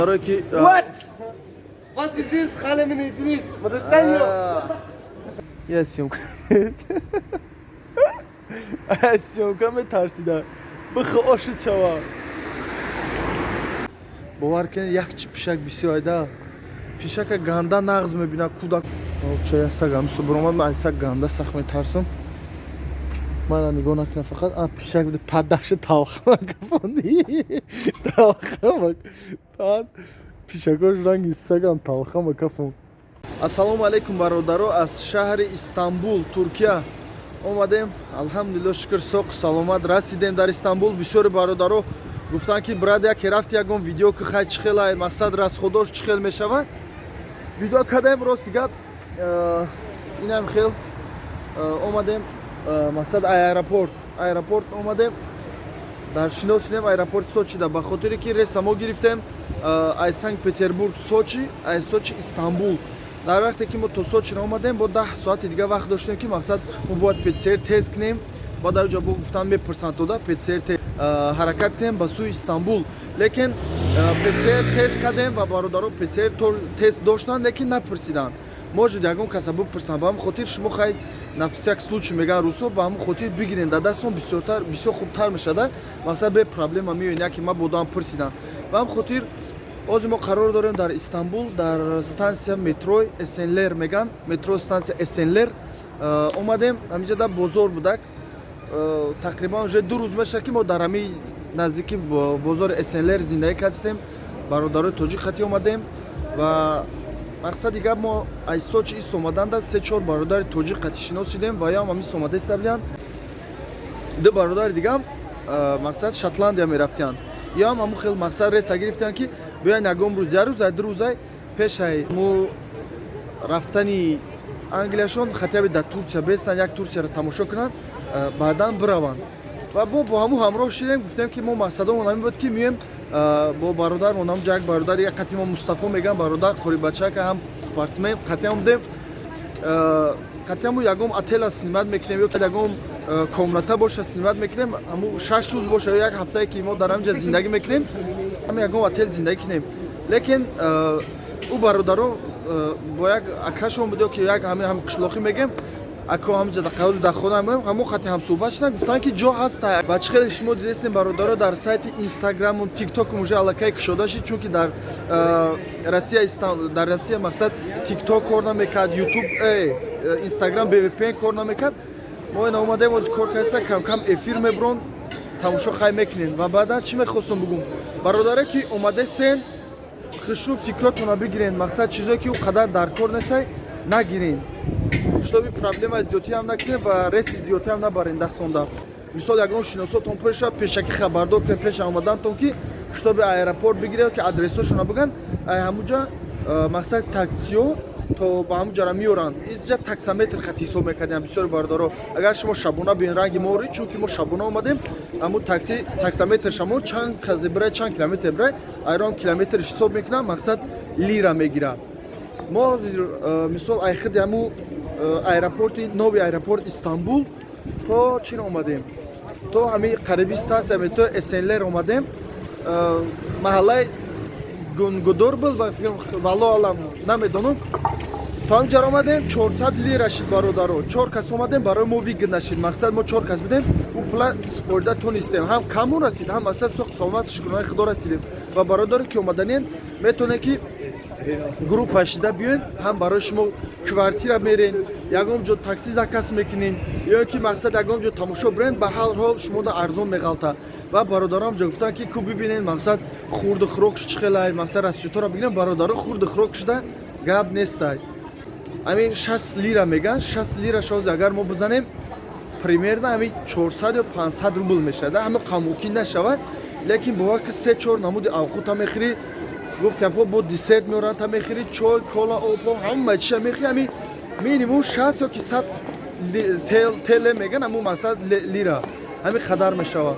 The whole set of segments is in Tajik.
Барое ки What? What is this? خالي من إدريس ما. Я съёмка, съёмка метарсида, бихо ошу чава. Бовар кунед, як чи пишак бисёр айда, пишака ганда нағз мебина кӯдак. Ча я саг ҳамисо биромад, ман ай саг ганда сахт метарсам. Мана нигоҳ накунам фақат. А пишак буд, паддаша талхамак кафони, талхамак пад. Пишакош ранги сагам, талхама кафон. Ассалому алайкум, бародаро, аз шаҳри Истанбул, Туркия омадем. Алҳамдулилло, шукр, соқ саломат расидем дар Истанбул. Бисёри бародаро гуфтанд, ки брат, яке рафти, ягон видео ки хай, чӣ хел мақсад, расходош чӣ хел мешавад. Видео кардем, рости гап, инам хел омадем, мақсад, аэропорт омадем, дар шинос шудем аэропорти Сочида, ба хотире ки рейса мо гирифтем аз Санкт Петербург Сочи, аз Сочи Истанбул. Дар вақте ки мо то Сочиро омадем, бо 10 соати дига вақт доштем, ки мақсад, мо бояд ПЦР тест кунем. Баъд аҷа бо гуфтан, мепурсанд тода ПЦР, ҳаракат кунем ба сӯи Истанбул. Лекин ПЦР тест кардем ва бародаро ПЦР тест доштанд, лекин напурсиданд. Может, ягон каса бипурсанд. Ба ҳамин хотир шумо хай, на всяк случай мегӯянд русо, ба ҳамин хотир бигирен дар дастон, бисёртар, бисёр хубтар мешада, мақсад, бе проблема меоен. Яке ма бодоам пурсиданд. Ба ҳамин хотир ҳозир мо қарор дорем дар Истанбул, дар стансия метрои Эсенлер меган, метро стансия Эсенлер омадем. Ҳаминҷа дар бозор будак. Тақрибан уже 2 рӯз мешавад, ки мо дар ҳамин наздики бозори Эсенлер зиндагӣ кардистем. Бародарои тоҷик хати омадем ва мақсади гап, мо аз Сочи ис омаданда се чор бародари тоҷик қати шинос шудем ва ям ҳамин омада истаблянд. Ду бародари дигам, мақсад, Шотландия мерафтиянд, ё ҳам ҳамун хел, мақсад, рейса гирифтиянд, ки биёянд ягон рӯз, як рӯз, 2 рӯзай пешай мо рафтани Англияшон хотя бы дар Турсия бестанд, як Турсияро тамошо кунанд, баъдан бираванд. Ва бо ҳамун ҳамроҳ шидем, гуфтем, ки мо мақсадомон ҳамин буд, ки миёем бо бародармон. Ҳамҷа як бародар, як қати мо Мустафо мегӯям, бародар қорибачака, ҳам спортсмен, қатиам будем. Қатиаму ягон отела снимать мекунем ё ягон комната боша, снимать мекунем. Ҳаму 6 рӯз боша ё як ҳафтае, ки мо дар ҳамҷа зиндагӣ мекунем, ҳам ягон отел зиндагӣ кунем. Лекин ӯ бародаро бо як акашон буд, ё ки як ҳами қишлоқӣ мегем, ако ҳамҷа қавзи дар хона ҳамон хати ҳамсӯҳбат шуданд, гуфтанд, ки ҷо ҳаста. Ва чӣ хеле шумо дидестем, бародаро, дар сайти Инстаграму Тиктокум уже аллакай кушода шид, чунки дар Россия, дар Россия, мақсад, Тикток кор намекард, Ютуб, Инстаграм VPN кор намекард. Мо ина омадем, ози кор кардеста, камкам эфир мебурон, тамошо хай мекунем. Ва баъдан чӣ мехостум бугум, бародаре, ки омадесен, хушрӯ фикротона бигирен, мақсад, чизое ки ӯ қадар дар кор нестай, нагирен, чтобы проблема зиёдтӣ ҳам накунем ва рейси зиёдтӣ ҳам набарен дастонда. Мисол, ягон шиносотон пеша пешакӣ хабардор кунем пеш омадантон, ки чтобы аэропорт бигиред, ки адресҳошона биган, ҳамуҷа, мақсад, таксиё то ба ҳамуҷара меоранд. Инҷа таксометр хат ҳисоб мекардем. Бисёри бародаро, агар шумо шабона биён, ранги мо, чунки мо шабона омадем, ҳамун такси таксометр шамо чанд казе бирай, чанд километр бирай, айрон километр ҳисоб мекунам, мақсад, лира мегирад. Мо мисол, айхиди ҳамун аэропорти нови аэропорт Истанбул то чин омадем, то ҳами қариби стансия метро Эсенлер омадем, маҳаллаи Гунгудор был, валло алам, намедонам. То ҳамҷара омадем, 400 лира шид, бародаро. Чор кас омадем, барои мо выгодно шид. Мақсад, мо чор кас будем, ӯ пула супорида тонистем, ҳам каму расид, ҳам, мақсад, соқ саломат, шукронаи Худо, расидем. Ва бародаре ки омаданен, метавонед, ки группа шида биёен, ҳам барои шумо квартира мерен, ягон ҷо такси заказ мекунен, ё ки, мақсад, ягон ҷо тамошо бирен, ба ҳар ҳол шумода арзон меғалта. Ва бародарам ҷо гуфтанд, ки ку бибинен, мақсад, хурду хӯрок чӣ хелай, мақсад, расчётора бигирем. Бародаро, хурду хӯрок шуда гап нестай. Ҳамин 60 лира меган, 60 лира шози агар мо бизанем, примерно ҳамин 400 ё 500 рубл мешавад. Ҳама қамукӣ нашавад, лекин бовар ки, се чор намуди авқута мехӯрӣ, гуфт япо, бо десерт меоранд, та мехӯрӣ, чой, кола, обо, ҳама чиша мехӯрӣ. Ҳамин минимум 60 ё ки 100 ТЛ меган, ҳамун, мақсад, лира, ҳамин қадар мешавад.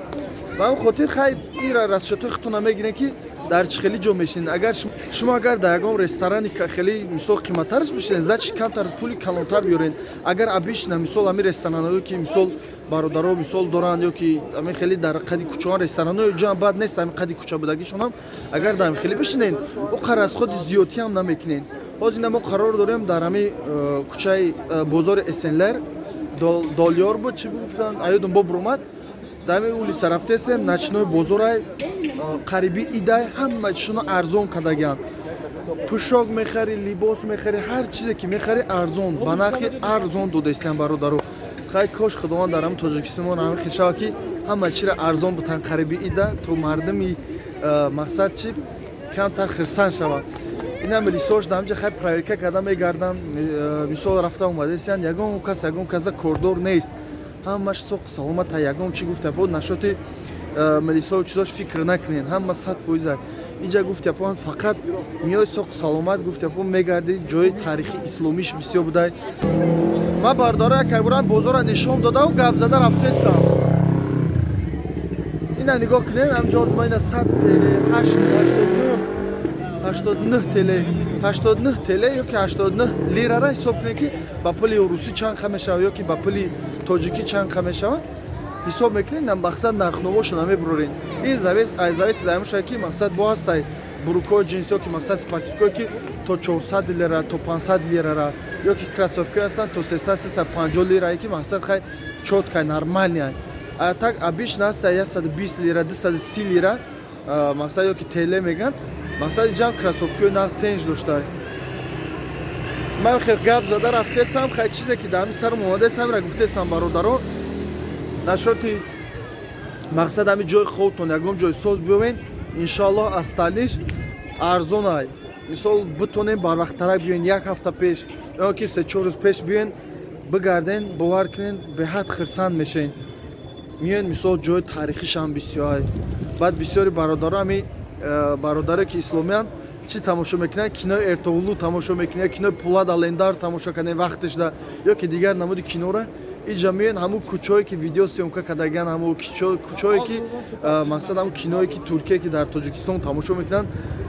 Ба ҳамин хотир хай, ира расчётои худтона мегирем, ки дар чӣ хели ҷо мешинед. Агар шумо агар дар ягон ресторани хеле, мисол, қиматтараш бишинед, значит, камтар пули калонтар биёред. Агар обычно, мисол, ҳамин ресторанҳое, ки, мисол, Бародаро мисол доранд ё ки ҳамин хеле дар қади кӯчаҳо ресторанои ҷам бад нест, ҳамин қади кӯча будагишонам агар дар ҳамин хеле бишинен, о қаразходи зиёдтӣ ҳам намекунен. Ҳозир ина мо қарор дорем дар ҳамин кӯчаи бозори Эсенлер, Долёр буд, чӣ гуфтанд, аёдум бобур омад. Дар ҳамин улица рафтесем, ночной бозорай, қариби идай, ҳама чизшоно арзон кардагианд. Пӯшок мехарӣ, либос мехарӣ, ҳар чизе ки мехарӣ, арзон, ба нархи арзон додестиям, бародаро. Хай, кош Худованд дар ҳамин Тоҷикистон ҳамин хел шава, ки ҳама чиро арзон бутан қариби ида, то мардуми мақсад чи камтар хирсанд шавад. Ина милисош дар ҳамҷа хай проверка карда мегарданд, мисол рафта омадесиян, ягон кас ягон каса кордор нест, ҳамаш соқ саломата. Ягон чӣ гуфта бо нашоти милисову чизош фикр накунен, ҳама 100%. Иҷа гуфт япон фақат миёи соқ саломат, гуфт япон мегарди, ҷои таърихи исломиш бисёр будай. Ман бардора якайбурам бозора нишон додаву гап зада рафтестам. Ина нигоҳ кунед, ҳамҷо ма ина 100 теле, 89 теле, 89 теле ё ки 89 лирара ҳисоб кунед, ки ба пули русӣ чанд қа мешавад ё ки ба пули тоҷикӣ чанд қа мешавад, ҳисоб мекунед. На мақсад нархномошо намебуроред. Ин зависит ҳамушае ки мақсад бо ҳастай брюкои ҷинсиё, ки мақсад спортивкое, ки то 400 лира, то 500 лирара, ё ки кроссовкое ҳастанд то 300, 350 лирае, ки мақсад хай чёткай, нормальный. А так обычно ҳаста 120 лира, 230 лира, мақсад ё ки теле меган. Мақсад ҷам кроссовкои нағз тенҷ дошта. Ман хел гап зада рафтесам. Хай, чизе ки дар ҳамин сарам омадест, ҳамира гуфтесам, бародаро. Нашоти мақсад ҳамин ҷои хобтон ягон ҷои соз биёвен, иншоаллоҳ, остальныйш арзонай. Мисол, битонем барвақттарак биёен, як ҳафта пеш ё ки 3-4 рӯз пеш биёен, бигарден, бовар кунен, беҳад хирсанд мешавен. Миёен, мисол, ҷои таърихишам бисёрай. Баъд бисёри бародаро, ҳами бародаре ки исломиянд, чӣ тамошо мекунанд? Кинои Эртоғулу тамошо мекунанд, кинои Пулад Алемдар тамошо кардем вақташда ё ки дигар намуди кинора. Иҷа меоен, ҳамун кӯчое ки видео съёмка кардагиан, ҳамун кӯчое ки мақсад ҳамун киное ки Туркия, ки дар Тоҷикистон тамошо мекунанд,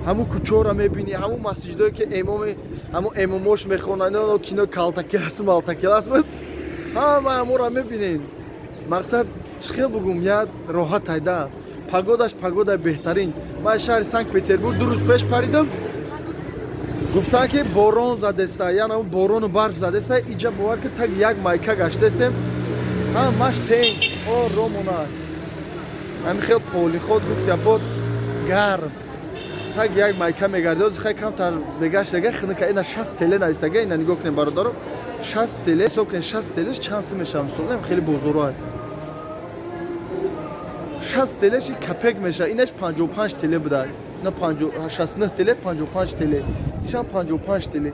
ҳамун кӯчоро мебинӣ, ҳамун масҷидое ки эмоми ҳамун эмомош мехонанд, кино калтакелас малтакелас буд, ҳама ҳамонро мебинед. Мақсад, чӣ хел бугум, як роҳат айда. Погодаш погодаи беҳтарин. Ман шаҳри Санкт Петербург 2 рӯз пеш паридам, гуфтанд, ки борон задеста, яъне борону барф задеста. Иҷа бовар ки так як майка гаштестем, ҳамаш тенг оромона, ҳамин хел полиход, гуфт ябод гарм, так як майка мегарди. Ози хай камтар бегаштага, хинка. Ина 60 теле навистага, ина нигоҳ кунем, бародаро, 60 теле ҳисоб кунем, 60 телеш чанд сум мешавад? Мисол, хеле бозоро 60 телеш копеек мешавад. Инаш 55 теле буда, ина 69 теле, 55 теле, ишам 55 теле.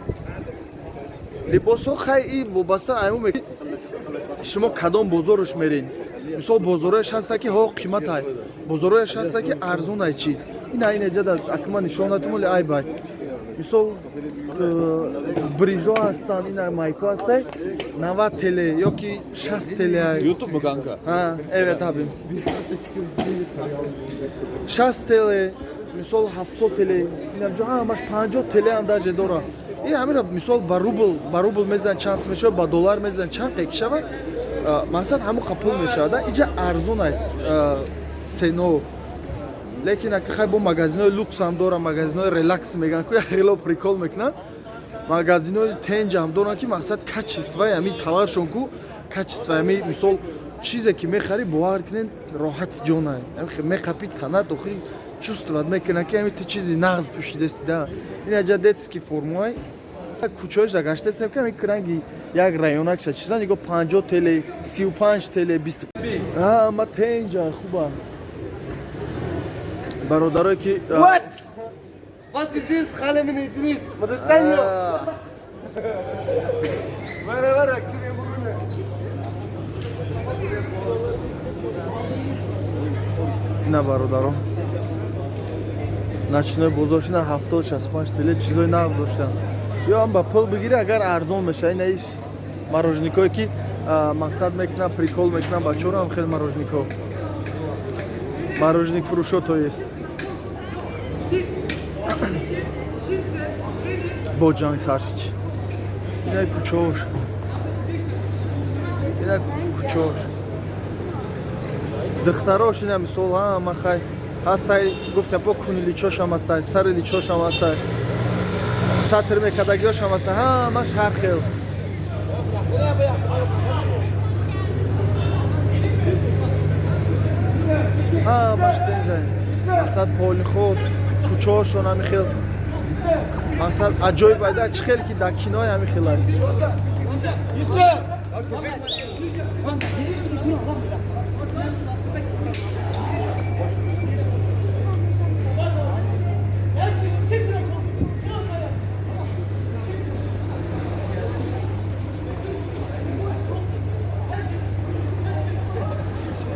Либосҳо хай и вобаста айму шумо кадом бозорш мерен. Мисол, бозорояш ҳаста, ки ҳо қиматай, бозорояш ҳаста, ки арзонай чиз. Ина инаҷада акма нишонатум, оли айбай. Мисол, брижо ҳастанд, ина майко ҳастай, 90 теле ё ки 60 теле. YouTube mu kanka? Evet abim. 60 теле, мисол, 70 теле, инаҷо ҳамаш 50 теле ҳам даже дора. И ҳамира мисол ба рубл мезан, чанд мешавад, ба доллар мезан, чанд қек шавад, мақсад ҳамон қа пул мешавад. Иҷа арзонай сено. Лекин ака хай бо магазинои люкс ҳам дорам, магазинои релакс меган ку, хело прикол мекунанд, магазинои тенҷ ҳам доранд, ки мақсад качествои ҳамин товаршон ку, качествои ҳами, мисол, чизе ки мехарӣ, бовар кунед, роҳати ҷонай, меқапи танат, охири чувствовать мекунад, ки ҳами ту чизи нағз пӯшидасти да. Инаҷа детский формуай, кӯчаҳош да гаштасем, ки ҳами ранги як районакша чиза нигоҳ, 50 теле, 35 теле, бист, ҳама тенҷа, хуба, бародарое ки What? What is this? خالي من إدريس ما تتنيو ورا ورا كيف يقولون. На, бародаро, ночной бозор шина, 70, 65 теле чизои нағз доштанд. Ё ҳам ба пул бигирӣ, агар арзон мешава. Ина иш мороженикое ки мақсад мекунам, прикол мекунам бачаҳоро, ҳам хеле мороженико, мороженик фурӯшо, то есть бо ҷанг сар шуд. Ина кӯчаош, ина кӯчаош. Духтарош ина мисол ҳама хай ҳастай, гуфтам по куни личошам ҳастай, сари личошам ҳастай, сатр мекардагиошам ҳастай, ҳамаш ҳар хел. Ҳамаш тенҷай. Мақсад полиход, кӯчаҳошон ҳами хел. Мақсад аҷоиб айда, чӣ хел ки дар кинои ҳами хелай.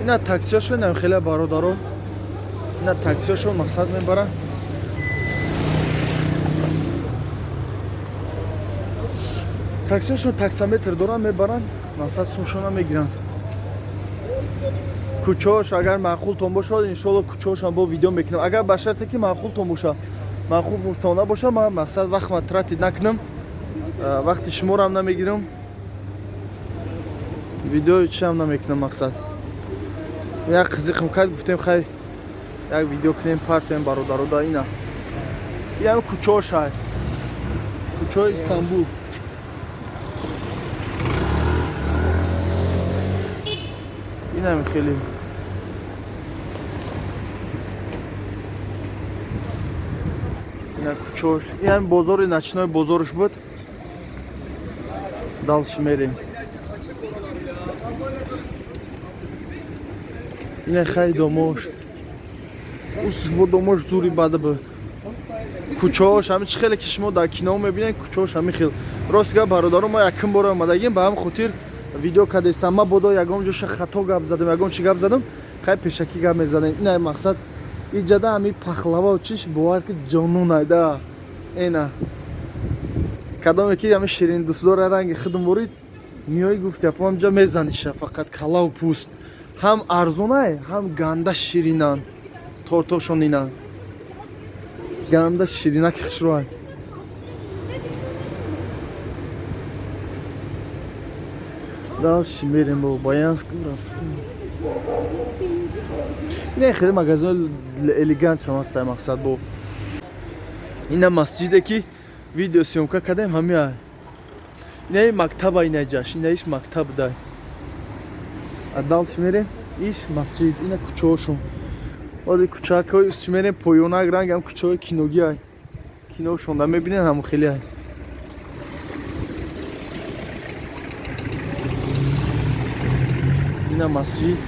Ина таксиҳошон ҳам хеле бародаро. Ина таксиҳошон мақсад мебаранд. Таксиҳошон таксометр доранд, мебаранд, мақсад сумшона мегиранд. Кӯчаҳош агар маъқултон бошад, иншоалло кӯчаҳошам бо видео мекунам. Агар ба шарте ки маъқултон боша, маъқултон набоша, ман мақсад вақтма тратид накунам, вақти шуморо ҳам намегирам, видеои чиам намекунам мақсад. Як қизиқм кард, гуфтем хай як видео кунем, партоем бародаро да ина. Ин кӯчаҳош ай. Кӯчаҳои Истанбул. Инам хеле. Ина кӯчаҳош. Ин бозори ночной бозорш буд. Дальше мерем. Ина хай домош. Усш бо домош зури бада буд. Кӯчаҳош ҳами чӣ хеле ки шумо дар кино мебинед, кӯчаҳош ҳами хел. Рост гап бародаро, мо якум бор омадагим, ба ҳам хотир видео кардесам. Ма бодо ягон ҷоша хато гап задам, ягон чӣ гап задам, хай пешакӣ гап мезанем. Ина мақсад иҷада ҳами пахлава чиш бовар ки ҷонун айда. Ина кадоме ки ҳами ширин дӯстдора ранги худм ворид миёи гуфт япам ҷа мезаниша, фақат калаву пӯст. Ҳам арзонай, ҳам ганда ширинан. Тортошон ина. Ганда ширинак хушрӯай. Дальше мерем бо Баянск рафтем. Ина хеле магазин элегант шам ҳастай мақсад бо. Ина масҷиде ки видео съёмка кардем ҳамия. Ина мактаба, ина ҷаш, ина иш мактаб дай. А дальше мерем иш масҷид, ина кӯчаҳошон. Оди кӯчакҳои иш мерем поёнак ранг ҳам кӯчаҳои киногӣ ай. Киношон да мебинед ҳам хеле ай. Ина масҷид.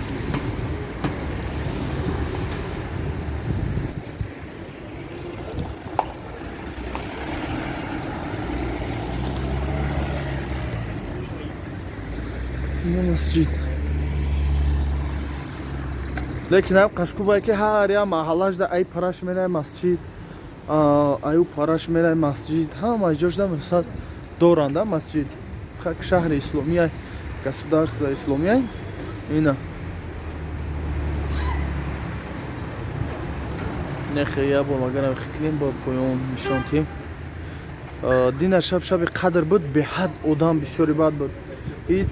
Ина масҷид. Лекин ҳам қашкубае ки ҳар як маҳаллашда ай параш мерай масҷид, аю параш мерай масҷид, ҳама ҷошда мақсад доранда масҷид. Шаҳри исломия, государство исломия. Ина. Нехе я бо магарам хикнем бо поён нишон тим. Дина шаб шаби қадр буд, беҳад одам бисёри бад буд. И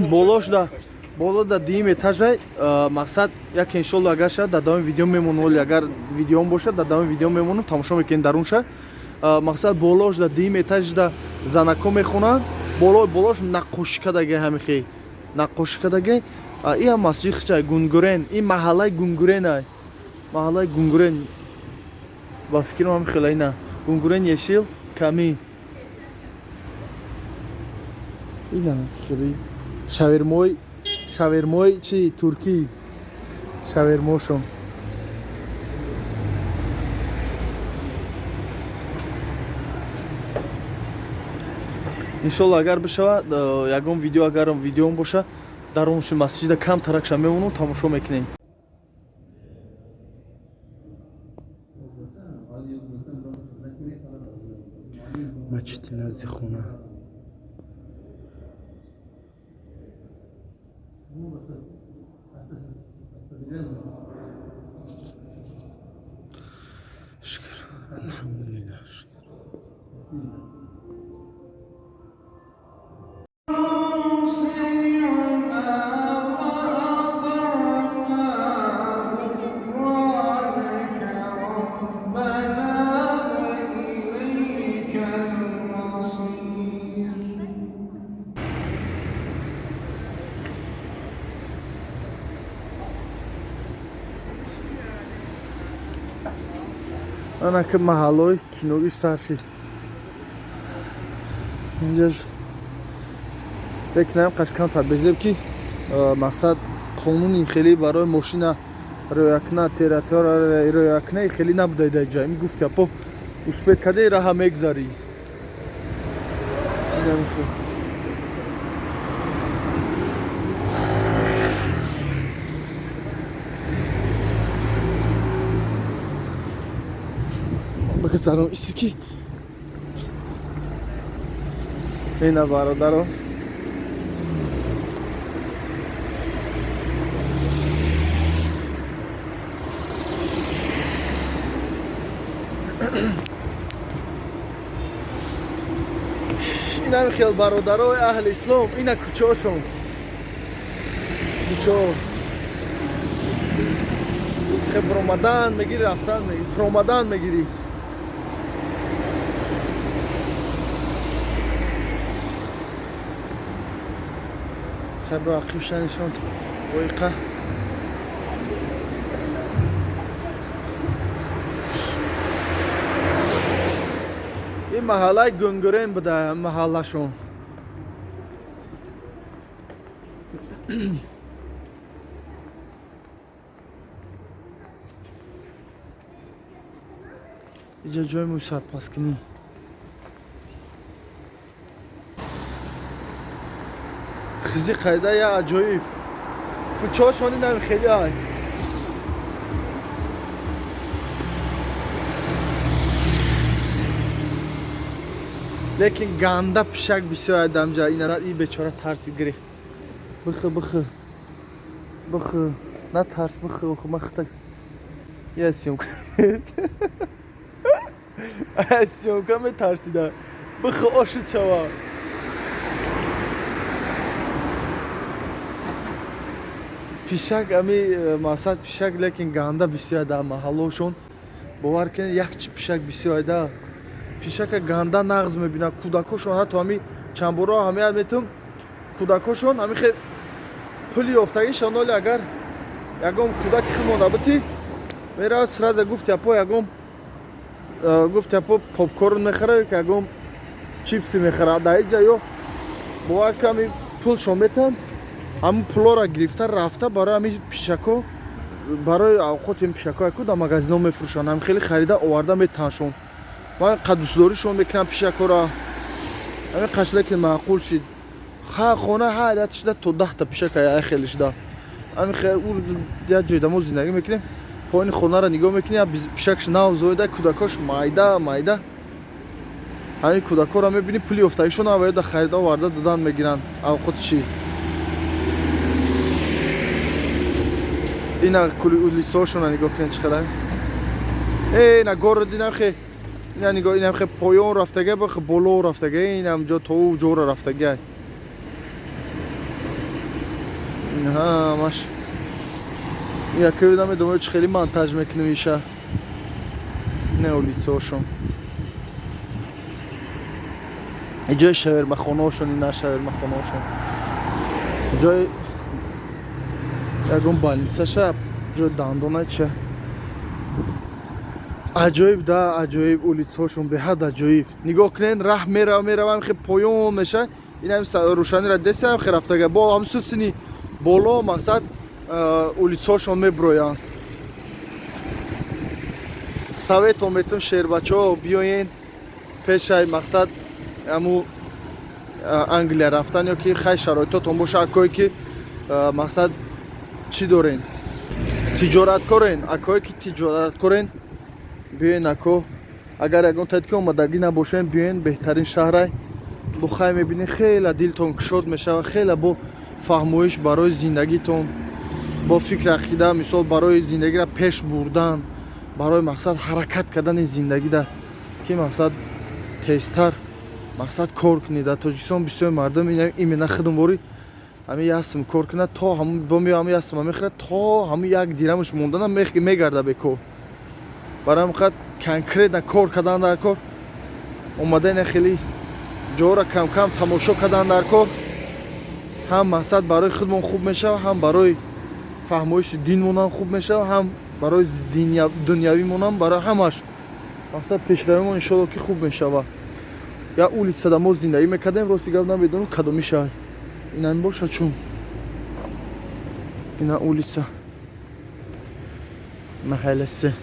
болошда боло да дуюм этажай, мақсад як иншолло агар шавад дар давоми видео мемонам, оли агар видеом бошад дар давоми видео мемонам, тамошо мекунем дарунша. Мақсад болош да дуюм этажда занако мехонанд, боло болош наққошӣ кардагай ҳамихе. Наққошӣ кардагай. И ҳам масҷид хичай Гунгурен, ин маҳаллаи Гунгурен ай. Маҳаллаи Гунгурен. Ба фикрам ҳам хеле ина. Гунгурен Ешил Ками. Ина хеле шавермой, шавермой чи туркӣ. Шавермошон. Иншолло агар бишавад, ягон видео агар видеом боша, дар он масҷида кам таракша мемонам, тамошо мекунем. Масҷиди назди хона. Шукр, алҳамдулиллаҳ, шукр. Ана ки маҳаллои киногиш сар шид. Инҷаш лекин ам қашкан безеб ки мақсад қонуни хеле барои мошина риоякна, территория риоякна хеле набуда дар ҷай. Ми гуфти апо успет каде раҳа мегзарӣ. Бигзарам иси ки ина бародаро. Инам хел бародарои аҳли ислом, ина кӯчаошон. Кӯчао. Хе ромадан мегири, рафтан мегири, фромадан мегири. Хе бо ақибша нишон оиқа. Ин маҳаллаи Гӯнгӯрен буда маҳаллашон. Иҷа ҷои мӯйсарпаскунӣ. Хизи қайда я аҷоиб. Кӯчаҳошон инам хеле ай. Лекин ганда пишак бисёр адамҷа. Ина и бечора тарси гирифт. Бихы, бихы. Бихы. Натарс, бихы, охы, махта. Я съемка. Съемка метарсида. Бихы, ошу чава. Пишак ами мақсад пишак, лекин ганда бисёр дар маҳаллошон. Бовар кунед, як чи пишак бисёр да. Пишака ганда нағз мебинад. Кӯдакошон ҳатто ҳами чандборо ҳамият метум. Кӯдакошон ҳами хе пули ёфтагишон оли агар ягон кӯдаки хел монда бути, меравад сразу гуфт япо ягон гуфт япо попкорн мехара, ягон чипси мехара. Дар иҷа ё бовар кун, ҳами пулшон метаҳанд, ҳамун пулоро гирифта рафта барои ҳами пишако, барои авқоти ин пишако яку дар магазино мефурӯшанд. Ҳам хеле харида оварда метаҳандшон. Ман қаддусдоришон мекунам пишакора. Ҳамин қашла ки маъқул шид. Ха хона ҳар як шида то 10 та пишака я хеле шида. Ҳамин хел ӯ як ҷойда мо зиндагӣ мекунем. Поини хонаро нигоҳ мекунем, пишакш нав зоида, кӯдакош майда майда. Ҳамин кӯдакоро мебинӣ, пули ёфтагишон аввал харида оварда додан мегиранд. Авқоти чӣ? Ина улицаҳошонро нигоҳ кунед чӣ қадар. Ина город инам хе ина нигоҳ, инам хе поён рафтага, бах боло рафтага, инам ҷо то ӯ ҷора рафтага. Ҳамаш. Яке намедонам чӣ хеле монтаж мекунем иша. Не улицаҳошон. Ҷои шавермахонаҳошон, ина шавермахонаҳошон. Ҷои ягон больницаша, ҷои дандона ча. Аҷоиб да, аҷоиб улицаҳошон беҳад аҷоиб. Нигоҳ кунед, раҳ мерава, мерава, хе поён меша. Инам рӯшаниро десам хе рафтага. Бо ҳам сусини боло мақсад улицаҳошон меброянд. Советон метун шербачаҳо биёен пешай мақсад ҳаму Англия рафтан ё ки хай шароитотон боша, акое ки мақсад чӣ дорен, тиҷораткорен, акое ки тиҷораткорен биёен ако. Агар ягон таид ки омадагӣ набошен, биёен, беҳтарин шаҳрай. Бо хай мебинӣ, хеле дилтон кушод мешавад, хеле бо фаҳмоиш барои зиндагитон, бо фикр ақида, мисол барои зиндагиро пеш бурдан, барои мақсад ҳаракат кардани зиндагида, ки мақсад тезтар мақсад кор кунӣ. Дар Тоҷикистон бисёри мардум именно худумворӣ ҳамин ясм кор кунад, то ҳамун бо меоя ҳамин ясма мехӯрад, то ҳамун як дирамаш мондана мегарда бекор. Барои ҳамин қад конкретно кор кардан дар кор, омада ина хеле ҷоро кам-кам тамошо кардан дар кор, ҳам мақсад барои худмон хуб мешавад, ҳам барои фаҳмоиши динмонам хуб мешавад, ҳам барои дунявимонам, барои ҳамаш. Мақсад, пешравимо, иншолло, ки хуб мешава. Я улица да мо зиндагӣ мекардем, рости гап, намедонам кадоми шаҳр инами боша, чун ина улица маҳалласи.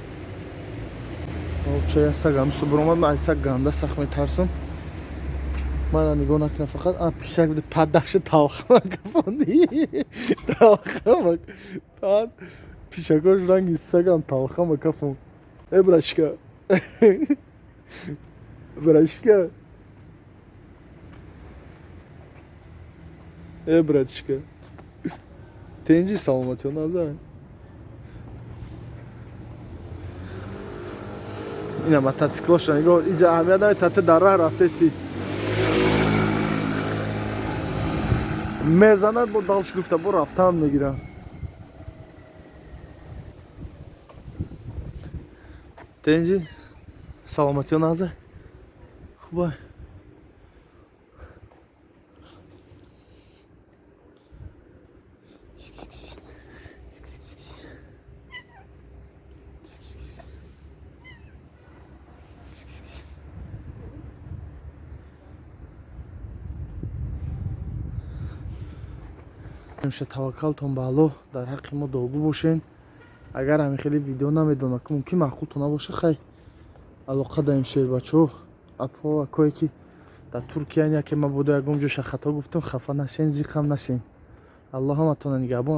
Ча сагам субромад, ман саг ганда сахт метарсам. Мана нигоҳ накунам, фақат а пишак буди, паддафша талхамак кафони, талхамак пад пишакош ранги сагам, талхама кафон. Э, братишка, братишка, э, братишка, тенҷи, саломатиё, назар. Ина мотоциклоша нигоҳ, иҷа аҳамият намета, дар раҳ рафтеси, мезанад, бо далш гуфта, бо рафтан мегирам. Тенҷи, саломатиё, назар, хубай. Таваккалтон ба Аллоҳ, дар ҳаққи мо дуогӯ бошен. Агар ҳамин хеле видео, намедонам, ки мумкин маъқултон набоша, хай, алоқа даем. Шербачо, апо, акое ки дар Туркия, яке мабодо ягон ҷоша хато гуфтам, хафа нашен, зиқам нашен. Аллоҳ ҳаматона нигаҳбон.